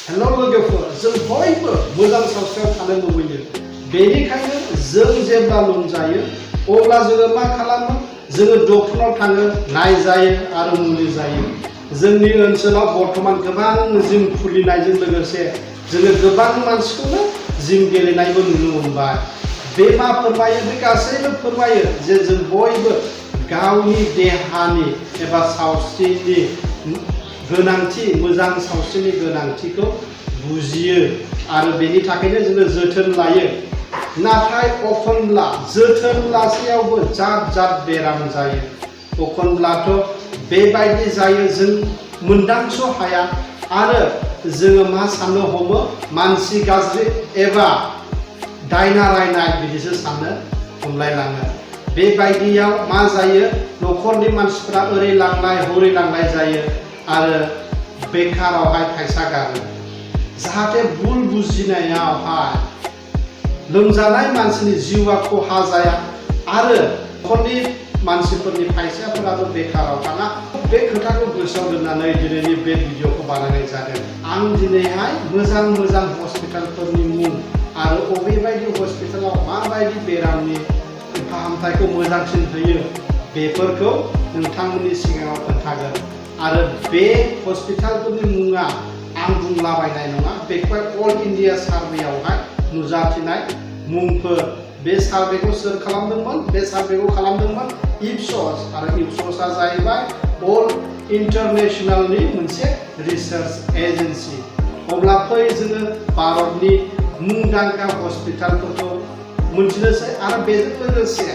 Hello लोगोफोर जों बयबो मोजां सावस्रियाव थानो लुबैयो बेनिखायनो जों जेब्ला लोमजायो अब्ला जों मा खालामो जों डक्टरनाव थाङो नायजायो आरो मुलि जायो जोंनि ओनसोलाव बर्तमान गोबां जिम खुलिनायजों लोगोसे जों गोबां मानसिखौनो जिम गेलेनायबो नुनो मोनबाय बे मा फोरमायो बे गासैबो फोरमायो जे जों बयबो गावनि देहानि एबा सावस्रिनि गोनांथि मोजां सावस्रिनि गोनांथिखौ बुजियो आरो बेनि थाखायनो जों जोथोन लायो नाथाय अखनब्ला जोथोन लासेयावबो जात बेराम जायो अखनब्लाथ' बेबायदि जायो जों मोनदांस' हाया आरो जों मा साननो हमो मानसि गाज्रि एबा दायना रायनाय बिदिसो साननो हमलायलाङो बेबायदियाव मा जायो न'खरनि मानसिफोरा ओरै लांनाय हरै लांनाय जायो आरो बेकारावहाय फैसा गारो जाहाथे भुल बुजिनायावहाय लोमजानाय मानसिनि जिउआ खहा जाया आरो न'खरनि मानसिफोरनि फैसाफोराबो बेकाराव थाङा बे खोथाखौ गोसोआव दोननानै दिनैनि बे भिडिअखौ बानायनाय जादों आं दिनैहाय मोजां हस्पिटालफोरनि मुं आरो अबेबायदि हस्पिटालाव माबायदि बेरामनि फाहामथायखौ मोजांसिन होयो बेफोरखौ नोंथांमोननि सिगाङाव खोन्थागोन आरो बे हस्पिटालफोरनि मुङा आं बुंलाबायनाय नङा बेखौहाय अल इन्डिया सार्भेयावहाय नुजाथिनाय मुंफोर बे सार्भेखौ सोर खालामदोंमोन बे सार्भेखौ खालामदोंमोन इपसस आरो इपससआ जाहैबाय अल इन्टारनेशनेलनि मोनसे रिसार्च एजेन्सि अब्ला फै जोङो भारतनि मुंदांखा हस्पिटालफोरखौ मोनथिनोसै आरो बेजों लोगोसे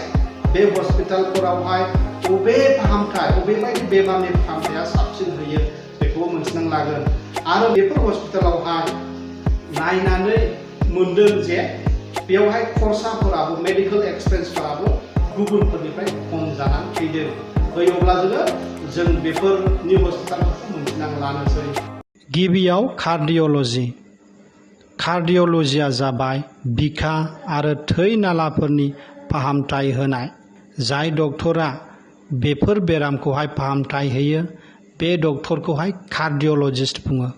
बे हस्पिटालफोरावहाय अबे फाहामथाय अबेबायदि बेमारनि फाहामथाया साबसिन होयो बेखौ मोनथिनो लागोन आरो बेफोर हस्पिटालावहाय नायनानै मोनदों जे बेवहाय खरसाफोराबो मेडिकेल एक्सपेन्सफोराबो गुबुनफोरनिफ्राय खम जानानै फैदों अब्ला जों बेफोरनि हस्पिटालफोरखौ मोनथिना लानोसै गिबियाव कार्डिय'लजिया जाबाय बिखा आरो थै नालाफोरनि फाहामथाय होनाय जाय डक्टरा बेफोर बेरामखौहाय फाहामथाय होयो बे डक्टरखौहाय कार्डिय'लजिस्ट बुङो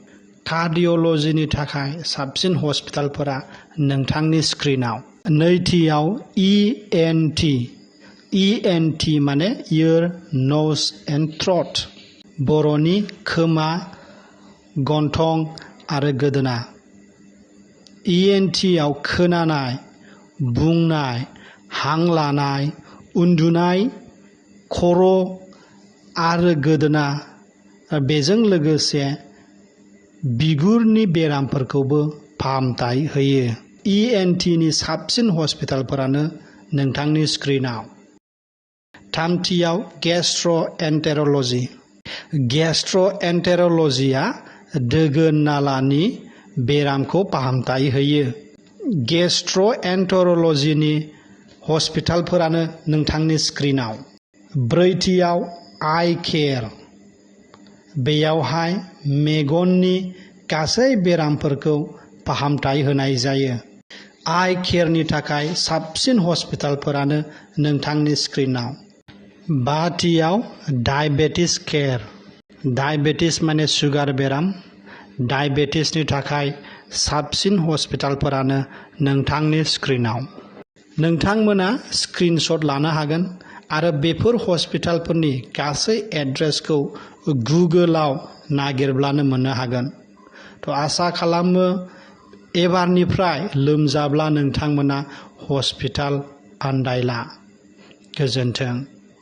कार्डिय'लजिनि थाखाय साबसिन हस्पिटालफोरा नोंथांनि स्क्रिनाव नैथियाव ENT माने इयर नोज एन्ड थ्रट बर'नि खोमा गन्थं आरो गोदोना ENT आव खोनानाय बुंनाय हां लानाय उन्दुनाय खर' आरो गोदोना बेजों लोगोसे बिगुरनि बेरामफोरखौबो फाहामथाय होयो ENT नि साबसिन हस्पिटालफोरानो नोंथांनि स्क्रिनाव थामथियाव गेस्ट्र'एन्टेर'लजिया दोगोन नालानि बेरामखौ फाहामथाय होयो गेस्ट्र'एन्टेर'लजिनि हस्पिटालफोरानो नोंथांनि स्क्रिनाव ब्रैथियाव आइ केयार बेयावहाय मेगननि गासै बेरामफोरखौ फाहामथाय होनाय जायो आइ केयारनि थाखाय साबसिन हस्पिटालफोरानो नोंथांनि स्क्रिनाव बाथियाव डायबेटिस केयार डायबेटिस माने सुगार बेराम डायबेटिसनि थाखाय साबसिन हस्पिटालफोरानो नोंथांनि स्क्रिनाव नोंथांमोना स्क्रिनशट लानो हागोन आरो बेफोर हस्पिटालफोरनि गासै एड्रेसखौ गुगोलाव नागिरब्लानो मोननो हागोन आसा खालामो एबारनिफ्राय लोमजाब्ला नोंथांमोना हस्पिटाल आन्दायला गोजोन्थों।